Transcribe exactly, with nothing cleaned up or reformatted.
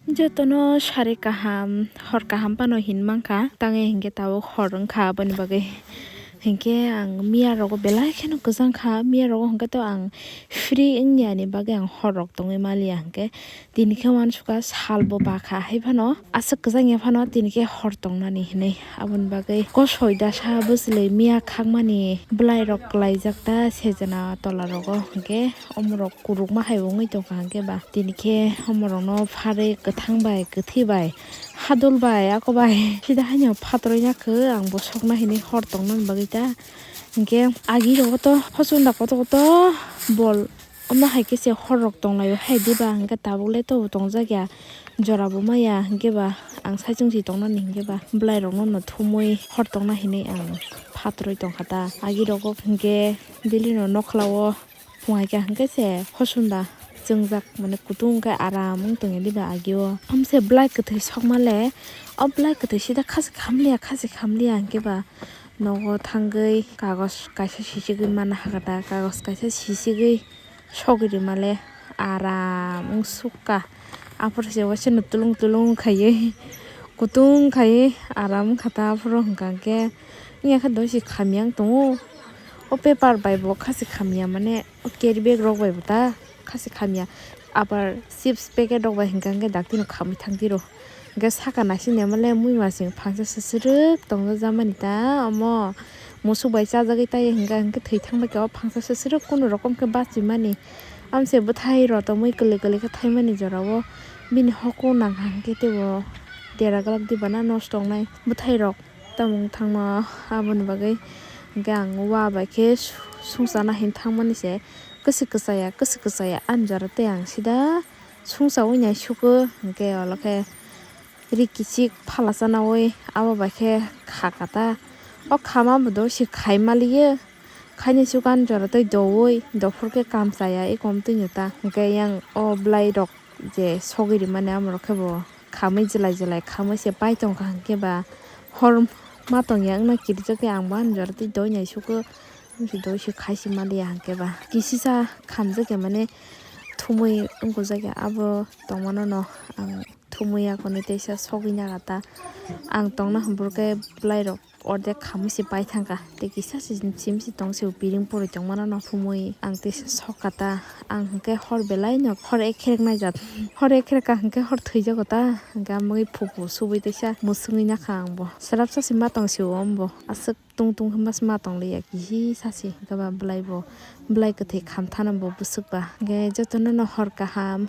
Jotono sari kaham, hor kaham phano hin mankha, tangwi hinkhe tabuk hor wngkha, aboni bagwi hinkhe ang miya rogo belai kheno kwchang kha, miya rogo hinkhe to ang free wngya ni bagwi ang hor rok tongwi maliya hinkhe, tini khe uansukha salbo bakha hai phano, aswk kwchang ya phano tini khe hor tongnani hinwi, aboni bagwi kosoi dasa bwchwlwi miya khakmani bwlai rok klaijak ta sejana tola rogo hinkhe. Omorok kurukma hai wngwi tongkha hinkhe ba, tini khe omorokno pharwi kwthang bai, kwthwi bai, hadul bai, ako bai sida haino phatrwi ya khe, ang bo sokna hinwi hor tongna bagwi ta. Hinkhe agi rogo to hochunda koto koto bol, omo hai khe se hor rok tonglaio hai diba, hinkhe tabuk le tobo tongjak ya, jora bo maya hinkhe ba, ang saichung si tongnani hinkhe ba, bwlai rokno no thumwi hor tongna hinwi ang phatrwi tongkha ta. Agi rogo hinkhe daily no nokhlao. Phungai kha hwnkhe se hosunda chwngjak, mane kutung wngkhe aram wng tongya diba agio. Amse bwlai kwthwi sokma le, o bwlai kwthwi sida khasi khamliya, khasi khamliya hwnkhe ba nogo thangwi kagos kaisa sisigwi mana hakha da, kagos kaisa sisigwi sogwi rwma le aram wng sukha. Aphuru se waisano tulung tulung khaiwi kutung khaiwi aram wngkha ta, aphuru hwnkha hwnkhe wngya khe doi se khamya wng tongo. O paper bai bo khasi khamya, mane o carry bag rok bai bo ta khasi khamya, abar chips packet rok bai hinkha hinkhe dakti no khamwi thang tiro. Hinkhe saka naising ya male mui masing phangsa swswrwk tongjakmani ta omo, musuk bai chajagwi taiya hinkha hinkhe thwi thang bai khe o phangsa swswrwk kunu rokom khe bachimani. Amse bwthai rw tongwi kwlwi kwlwi khe thaimani jora o bini hoko nangkha hinkhe teibo dera glak diba na nosto wngnai bwthai rok. Tamung thangma aboni bagwi hinkhe ang wa bai khe su-, sungsana hin thangmani se kwswi kwchaya, kwswi kwchaya ani jora tei ang sida sungsaui naisukgo hinkhe olo khe ri kichik phala chanaui abo bai khe kha kata. O khama bo do se khai maliyo, khaini sukha ani jora tei doui dophor khe kam chaya ekom twino ta hinkhe yang o bwlai rok je sogwi rimani amorok khe bo khamwi jwlai jwlai khamwi se pai tongkha hinkhe ba hor ma tongya wngna kirijak khe ang bo ani jora tei doi naisukgo, doi se khai se maliya hinkhe ba kisisa khamjak ya mane thumui wngkujak ya abo tongmano no ang thumui ya koni teisa sogwi naga ta ang tongna hwnbur khe bwlai rok. Ordek khamwi se pai thangkha tei kisa se sim se tong se piring pori tongmano no thumui ang teisa sokha ta. Ang hinkhe hor belai no hor ekherek naijak, hor ekherek ka hinkhe hor thwijago ta, hinkhe amogwi phupu subui teisa musungwi nakha ang bo. Swrapsa se ma tong se o ombo aswk tung tung hwnba se ma tong liya kisa se hinkhe ba bwlai bo bwlai kwthwi khamthana bo bwswk ba hinkhe jotono no hor kaham.